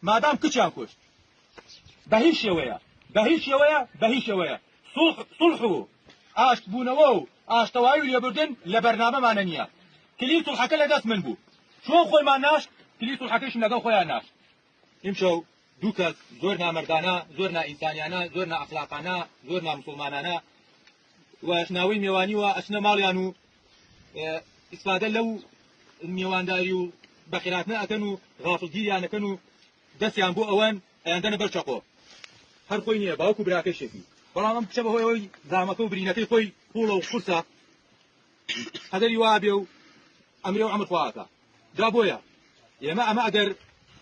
مادام کچیان کوشت بە هیچ شێوەیە بە هیچ شێوەیە بە هیچ شێوەیە سوڵح سوڵح و ئاشت بوونەوە و ئاشتەوایی و لێبوردن لە بەرنامەمانە نییە. کلیل سوڵحەکە لە دەست من بوو. چۆن خۆیمان ناشت کلیل سوڵحەکەیشم لەگەڵ خۆیان ناشت. ئیمشەو دوو کەس زۆر نامەردانە، زۆر نائینسانیانە، زۆر نائەخلاقانە، زۆر ناموسوڵمانانە و ناوەی مێوانیوە ئەچنە ماڵیان و ئیسفادە لەو میوانداری و بەخێرهاتنە ئەکەن و غافڵگیریان ئەکەن و دەستیان بۆ ئەوەن ئەیاندەنە بەر چەقۆ. هەر خۆی نییە باوک و براکەیشێتی بەڵام ئەم کچە بەهۆی ئەوەی زامەکە و برینەکەی خۆی قوڵە و قورسە قەدەری وا بێ و ئەمرێ و ئەمر خوا ئەکا جا بۆیە ئێمە ئەمە ئەگەر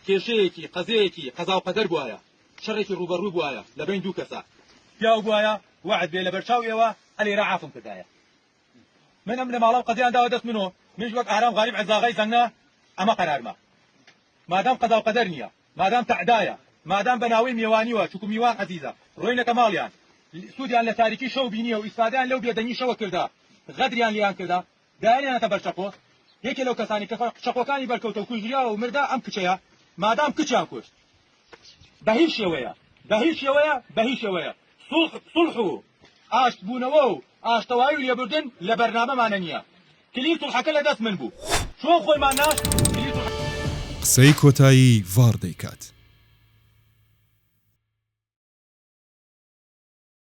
کێشەیەکی قەزەیەکی قەزا و قەدەر بوایە شەڕێکی ڕووبەڕوو بوایە لە بەین دوو کەسا پیاو بوایە وەعد بێ لەبەرچاو ئێوە ئەلێرە عافم کردایە من ئەم بنەماڵەم قەزیان داوە دەست من و منیش وەک ئارام غاریب عەزاغای زەنگنە ئەمە قەرارمە مادام قەزا و قەدەر نییە مادام تەعدایە مادام بە ناوەی مێوانیوە چونکو میوان عەزیزە ڕۆینەتە ماڵیان سوودیان لە تاریکی شەو بینیە و ئیسفادەیان لەو بێدەنگی شەوە کردە غەدریان لێیان کردە دایانیانەتە بەر چەقۆ یەکێ لەو کەسانی کە چەقۆکانی بەرکەوتە و کوژریاوە و مردا ئەم کچەیە مادام کچیان کوشت بە هیچ شێوەیە بە هیچ شێوەیە بە هیچ شێوەیە سوڵح سوڵح و ئاشت بوونەوە و ئاشتەوایی و لێبوردن لە بەرنامەمانە نییە کلیل سوڵحەکە لە دەست من بوو چۆن خۆیمان ناشت کلیل سوڵح. قسەی کۆتایی ڤاڕ دەیکات.